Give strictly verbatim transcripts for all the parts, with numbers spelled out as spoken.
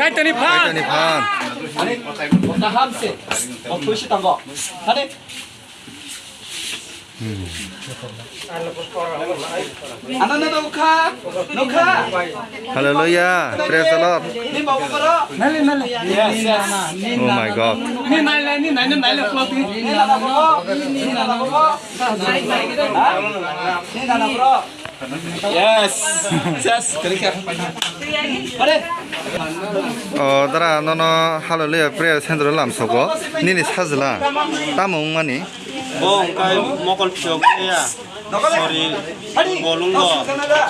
Aitani phan. Aitani phan. Kaham se. O phuisi tango. Hane. Ananda nukha. Nukha. Hallelujah. Praise the Lord. Ni babu koro. Nale, nale. Yes, yes. Oh my God. Ni nale, ni nale, nale, ni nana babu. Ni nana babu. Yes. Yes, kali kya? Are. O, dara, nono hallelujah prayer center lam soko. Nini sajla. Tamo wngmani? Bo wngkai mokol phiyok ya. Sorry. Bolong bo.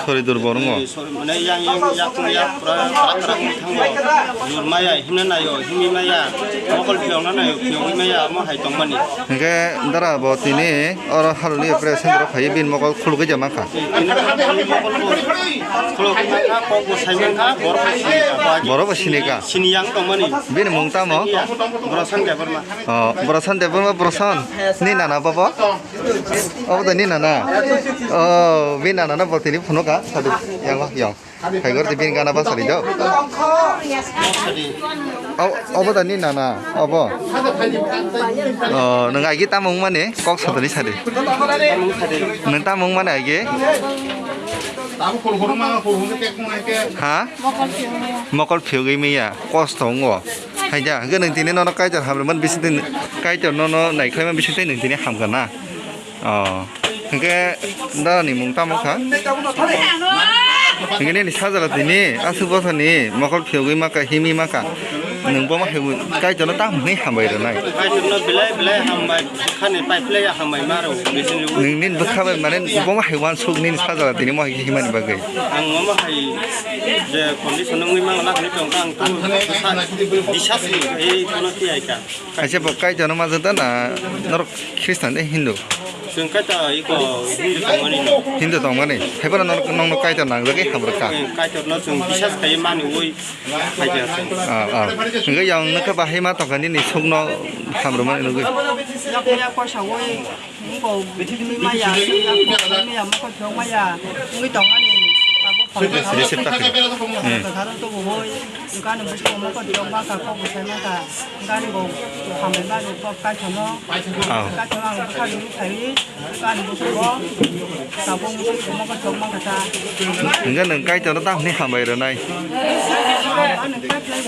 Sorry, dur bolong bo. Sorry, mane yang yang yak yak pura trak trak thango. Jur maya, himna nayo, himi maya. Mokol phiyok na nayo, phiyok maya, mo hai tongmani. Hingke dara bo tini oro hallelujah prayer center o phaiwi bini mokol khulugwi ja mankha. Khulugwi mankha, kok bo sai mankha, borok bo sini ka. Borok bo sini ka. Sini yang tongmani. Bini mung tamo? Brosan Debbarma. Oh, Brosan Debbarma, Brosan. Ni nana bobo? Obo da ni nana. Oh, bini nana na bo tini phunukha. Sadu, yang, yang. Hai gor di bini gana basa di do. Au, obo da ni nana, obo. Oh, nang aigi tamo wngmani kok sotoni sadi. Nang tamo wngmani aigi? Ha? Mokol phiyogwi miya, kosto wngo. Hai da, hwnkhe nang tini nono Kaitor hamrwmani bisingtwi, Kaitor nono naikhlaimani bisingtwi nang tini hamkha na. Oh, hingke dara ni mung tamo kha? Hingke nini sajala tini aswk bosor ni mokol phiyogwi maka, himwi maka. Nwng bo ma hai Kaitor no tamo hwnwi hambai rwnai. Kaitor no belai belai hambai, khani pai belai hambai maro. Nwng nini bwkha bai mane bo ma hai uansuk nini sajala tini mo hai himani bagwi. Ang mo ma hai je condition wngwi mangla khani tongkha ang to bisas ni ei kono tiyai ka. Kaisa bo Kaitor no majak da na norok Khristan de Hindu? Chwng Kaitor iko Hindu tongmani. Hindu tongmani. Hai phano norok nongno Kaitor nangjagwi hamrwkha. Chwng Kaitor no chwng bisas khai mani ui khaija chwng. Ah, ah. Hingke yang nokha bahai ma tongkha nini sukno hamrwmani nugwi. Yak yak kosa ui. Wngkok bini maya, wngkok bini maya, mokol phiyok maya, wngwi tongmani tabuk phang Receive ta khe. Hmm. Kwtharo tubuhoi, wngkani bwskango mokol phiyok mankha, kok bwsai mankha, wngkani bo hambai mani kok kaithano, Oh. Kaithano ang bwkhak rwui phaiwi, wngkani bwskango tabuk wngwi mokol phiyok mankha ta. Hingke nwng Kaitorno tamo hwnwi hambai rwnai? Ano kaitor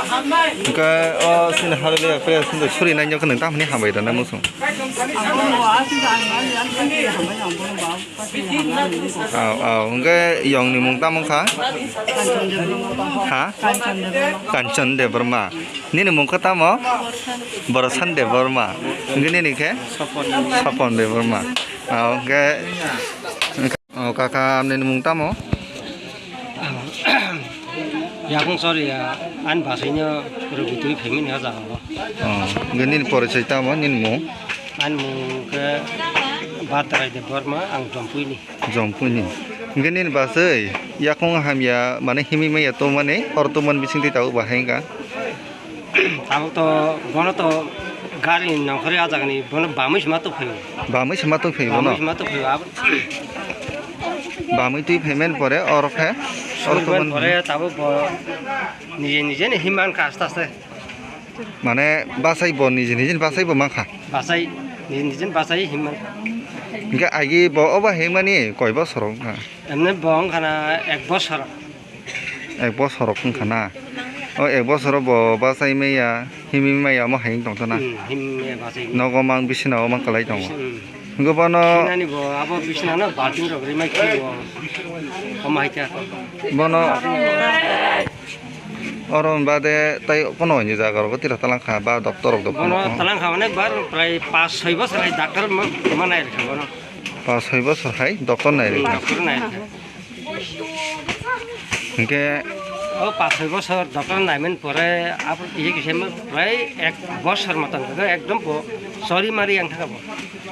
hambai. Hingke o chini hallelujah prayer sindi suri nai nokhe nwng tamo hwnwi hambai rwnai muchung? Aw, aw, hwnkhe yongni mung tamo kha? Ha? Kanchon Debbarma. Nini mung kha tamo? Borosan Debbarma. Hwnkhe nini khe? Sopon Debbarma. Aw, hwnkhe, aw, kaka, nini mung tamo? Yakung sori ya, ani basaino rwgwi twi phaimani o jaga o. Oh, hwnkhe nini porichoi tamo nini mung? Ani mung khe Bhattarai Debbarma, ang Jompuini. Jompuini. Hwnkhe nini basai yakung hamya, mane himwi maya tongmani, hor tongmani bisingtwi tabuk bahai wngkha? Tabuk to, bono to gari nongkhorwi ah jagani, bono bamwi se ma tongphaio. Bamwi se ma tongphaio bono? Bamwi se ma tongphaio, abo. Bamwi twi phaimani pore oro khe, oro Suri tongmani pore tabuk bo nije nije ni himmankha aste aste. Mane bachai bo nije nije ni bachai bo mankha? Bachai, nije nije ni bachai himmankha. Hingke agi bo obo himani koi bosor wngkha? Emne bo wngkha na ek bosor. Ek bosor rok wngkha na? O ek bosoro bo bachai maya, himwi maya omo hai wng tongkha na? Hmm, himwi maya bachai maya. Nogo mang bisina o mang kwlai tongo. Hmm. Hwnkhe bono bisina ni bo abo bisina no balting rok rimai khe bo omo hai kha. Bono oro bade tai kono hwnwi jaga rogo tira talangkha ba doctor rok do bono kono? Talangkha onek bar prai pas soi bosor hai doctor ma-, ma nai rikha bono. Pas soi bosor hai doctor nai rikha. Doctor nai rikha. Hingke o pas soi bosor doctor naiman pore abo iye kisa prai ek bosor moton hingke ekdom bo sori mari ang thaka bo.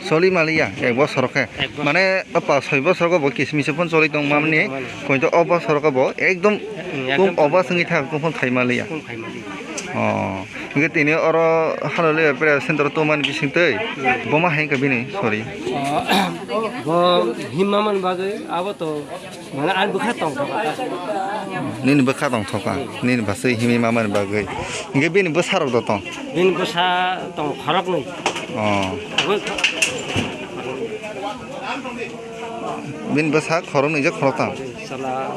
Soli maliya ek bosor khe. Ek bosor. Mane o pas soi bosor go bo kismis phone choli tong mamani. Mani. Koito o bosor go bo ekdom Hmm, kum ekdom obo songwi thang kum phone khai maliya. Kum khai maliya. Oh. Hingke tini oro Hallelujah Prayer Center o tongmani bisingtwi boma hai wngkha bini, sorry. Bo himma man bagwi abo to, mane, ani bwkha tongthokha. Nini bwkha tongthokha, nini bwsai himwi mamani bagwi. Hingke bini bwsarok do tong? Bini bwsa tong khoroknwi. Oh. Abo Bini bwsa khoroknwi je khoroktham? Chwla,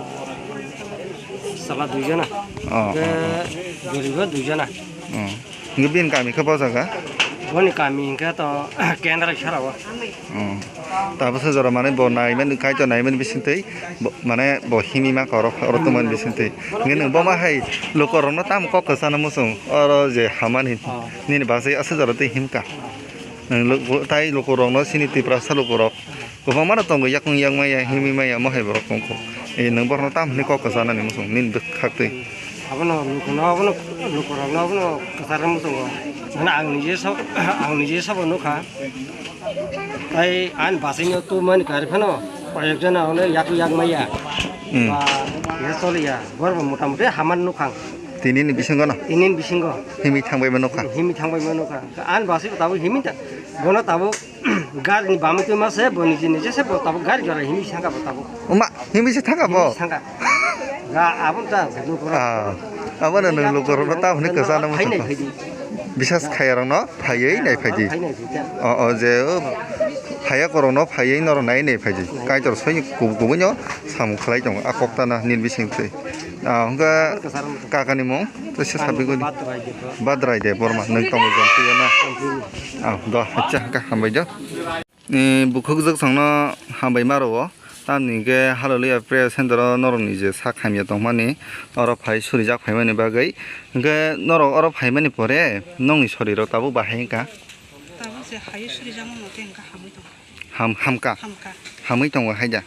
chwla duijona. Oh, oh, oh. Hingke bwrwibo duijona. Oh. Hingke bini kami khe bo jaga? Boni kami hingke to Kendra Sara o. Oh. Tabukhe jora mane bo naimani, Kaitor naimani bisingtwi bo, mane bo himwi mankha oro, oro tongmani bisingtwi. Hingke nwng boma hai lukurokno tamo kok kwchana muchung, oro je hamani, oh, nini bwsai aswk jora twi himkha. Nwng luku, tai lukurokno, chini Tiprasa lukurok kwbangma no tongo, yakung yak maya, himwi maya, mohai borok tongkho. E, nwng borokno tamo hinwi kok kwchanani muchung, nini bwkhaktwi? Abono lukuno, abono lukurokno, abono kwcharwi muchungo. Mane ang nije sabo, ang nije sabo nukha. Tai ani bwsaino tubumani kwrwi phano, koyekjona hwnwi yakung yak maya. Hmm. Ba, ya choliya. Borok bo motamoti hamani nukhang. Tinini bisingo no? Tinini bisingo. Himwi thangbaima nukha? Himwi thangbaima nukha. Ani bwsai bo tabuk himwi ta-, bono tabuk Gari ni bamwi twi ma se bo niji niji se bo tabuk gari jora himwi sangka bo tabuk. Oma, himwi se thangka bo? Himwi sangka. Ga abon ta lukurok. Ah, abono nwng lukurokno tamo hinwi kwchana muchung. Bisas khayarokno phaiwi nai phaidi. Phai nai phaidi. O, o, je, o, phaya korokno phaiwi norok nai nai phaidi. Kaitor soi kubui kubui no samung khlai tongo. A kok tana nini bising twi. Ah, hwnkhe kakani mung tei se sabi guni. Badrai Debbarma, nwng tongo Jampui o na? Ah, do, acha, hwnkhe hambai do. Ni bukhuk jwk songno hambai ma rwo. Tamni hwnkhe Hallelujah Prayer Center o norokni je sak hamya tongmani, oro phai surijak phaimani bagwi. Hwnkhe norok oro phaimani pore nokni sorirok tabuk bahai wngkha? Tabuk je hai surijak mano tei hwnkhe hamwi tongo. Ham-, hamka? Hamka. Hamwi tongo hai da?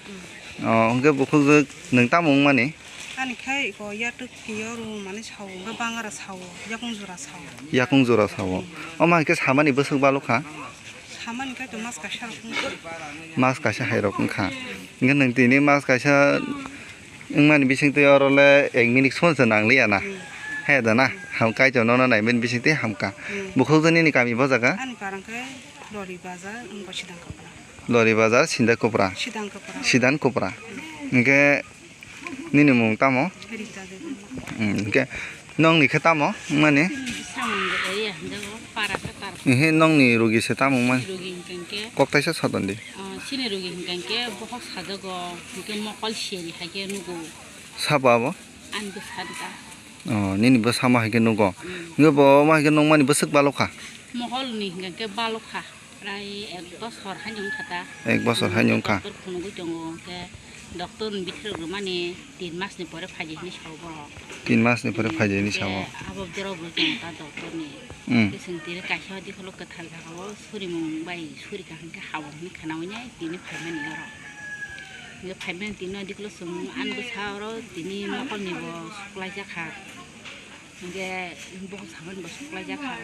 Mm. O, hwnkhe bukhuk jwk nwng tamo wngmani? Ani khai iko yatuk kiyo ru mani sao, hwnkhe bangara sao, yakung jora sao. Yakung jora sao. Mm. Omo hai khe samani bwswk balukha? Samani khai to mas kaisa rok wngkha. Mas kaisa hai rok wngkha. Hwnkhe nwng tini mas kaisa wngmani bisingtwi oro le ek minute son se nangliya na? Mm. Hai da na? Ham kaitor nono naimani bisingtwi hamka. Mm. Bukhuk jwk nini kami bo jaga? Ani parang khai Lori Bazar, wngkha Sidang Kopra. Lori Bazar, Sidang Kopra. Sidang Kopra. Sidang Kopra. Hwnkhe nini mung tamo? Rita Debbarma. Hmm, hwnkhe nongni khe tamo wngmani? Samung de area, jago para khe para. Ehe, nongni rugi se tamo wngmani? Rugi hwnkhe khe. Kok taisa soton di. Ah, chini rugi hwnkhe khe bokhok sajago, hwnkhe mokol seri hai khe nugo. Sabo abo? Ani bwsa da. Oh, nini bwsamo hai khe nugo. Mm. Hwnkhe bo omo hai khe nukmani bwswk balukha? Mokolni hwnkhe khe balukha. Prai ek bosor haino wngkha ta. Ek bosor haino wngkha. Doctor phunugwi tongo, hwnkhe doctor ni bithorok rwmani tin mas ni pore phaidi hinwi sao borok. Tin mas ni pore phaidi hinwi sao. Hwnkhe abo dorok bo tongo ta doctor ni. Mm. Hwnkhe chwng tini kaisa dikholo kwthar jagao surimung bai surikha hwnkhe hao hinwi khwnaui nai tini phaimani oro. Hwnkhe phaimani tini dikholo chwng ani bwsa oro tini mokolni bo suklaijak kha. Hingke bokhok samani bo suklaijak kha.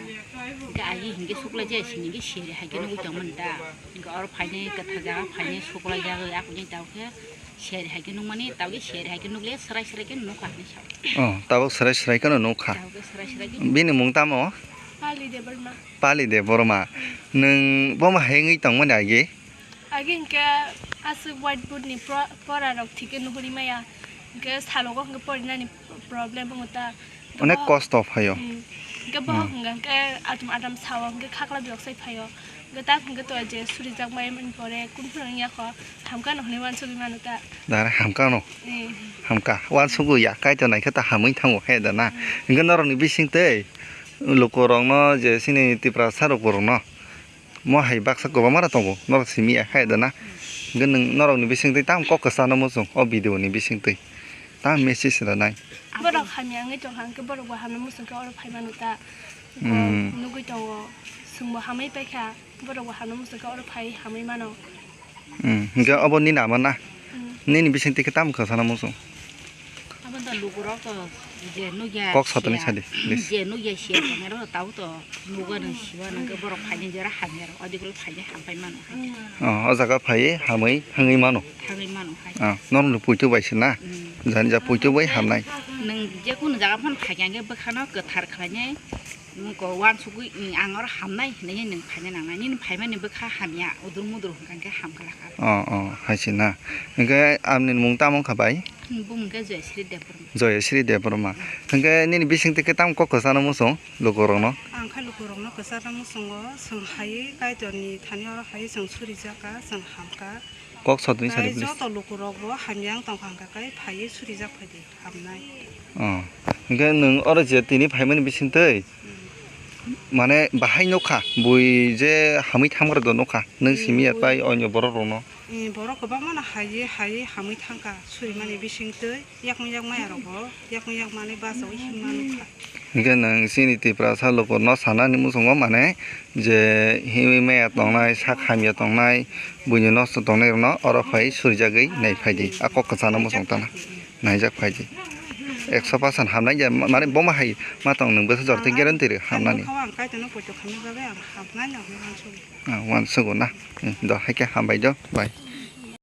Hingke agi hingke suklaijak sini hingke seri hai khe nugui tongmani da. Hingke oro phainai kwthar jaga phainai suklaijagwi akuni tao khe seri hai khe nukmani, tao khe seri hai khe nukle swrai swrai khe nukha hinwi sao. Oh, tabuk swrai swrai kheno nukha. Tabuk swrai swrai khe. Bini mung tamo? Pali Debbarma. Pali Debbarma. Nwng bomo hai wngwi tongmani agi? Agi hingke aswk whiteboard ni pro-, pora rok thik khe nuhuri maya. Hingke salogo hingke porinani problem wngo ta. Onek bo-, kosto phaio. Hmm. Hingke bohok hmm hingke hingke atum atam sao hingke khakla biyoksai phaio. Hingke tak hingke to je surijak mai mani pore kun phano wngya kho hamkha no hinui wansugui mano ta. Dara hamkha no. Eh. Hamkha. Wansugui ya kaitor naikhe ta hamui thango he da na. Hmm. Hingke norokni bising tei lukurokno je chini Tiprasa lukurokno. Mo hai baksa kwbangma rok tongo, norok simi ya hai da na. Hwnkhe nwng norokni bisingtwi tamo kok kwchano muchung o video ni bisingtwi. Tamo message rwnai. Borok hamya wngwi tongkha, hwnkhe borok bo hamya muchungkhe oro phai mano ta. Hmm. Nugwi tongo, chwngbo hamwi paikha, borok bo hamya muchungkhe oro phai hamwi mano. Hmm, hwnkhe obo nini ama na? Hmm. Nini bisingtwi khe tamo kwchana muchung? Abo da lukurok to je nukya kok satani siya, sadi, please. Je nukya siya tongmani rok tabuk to nukya nang siya nang khe borok phaini jora hamya rok, adi kolo phaini hampai mano hai. Oh, o jaga phai hamwi hangwi mano. Hangwi mano hai. Ah, norok ni puitu bai se na? Hmm. Jani ja puitu bai hamnai. Nwng je kunu jaga phano phaikha hwnkhe bwkhano kwthar khlainai. Nwng ko uansugwi, "Ang oro hamnai," hinwi nwng phaina nangnai. Nini phaimani bwkha hamya, udur mudur hwnkha khe hamkha lakha. Oh, oh, hai se na. Hwnkhe amni mung tamo wngkha bai? Bumung khe Joyasri Debbarma. Joyasri Debbarma. Hwnkhe nini bisingtwi khe tamo kok kwchano muchung lukurokno? Ang khe lukurokno kwchano muchungo, chwng hai Kaitorni thani oro hai chwng surijak kha, chwng hamkha. Kok sotoni sari please. Joto lukurokbo hamya wng tongkha hwnkha khe phaiwi surijak phaidi. Hamnai. Oh. Hwnkhe nwng oro je tini phaimani bisingtwi, hmm, mane bahai nukha, bui je hamwi thamgrado nukha, nwng simi ya tai onyo borok rokno? Eh, borok kwbangma no hai, hai hamwi thangkha, surimani bisingtwi, yakung yak maya rokbo, yakung yak manwi bachawi himma nukha. Hwnkhe nwng chini Tiprasa lukurokno sanani muchungo mane je himwi maya tongnai, sak hamya tongnai, buini nosto tongnai rokno oro phai surijagwi nai phaidi, a kok kwchano muchung tana. Naijak phaidi. Ekso percent hamnai ya, ma-, mane boma hai ma tong nwng bwsa jortwi guarantee rw hamnani. Ang kaitorno poito khamya bagwi ang hamnai no hwnwi uansugo. Ah, uansugo na? Hmm, do, hai khe hambai do, bye.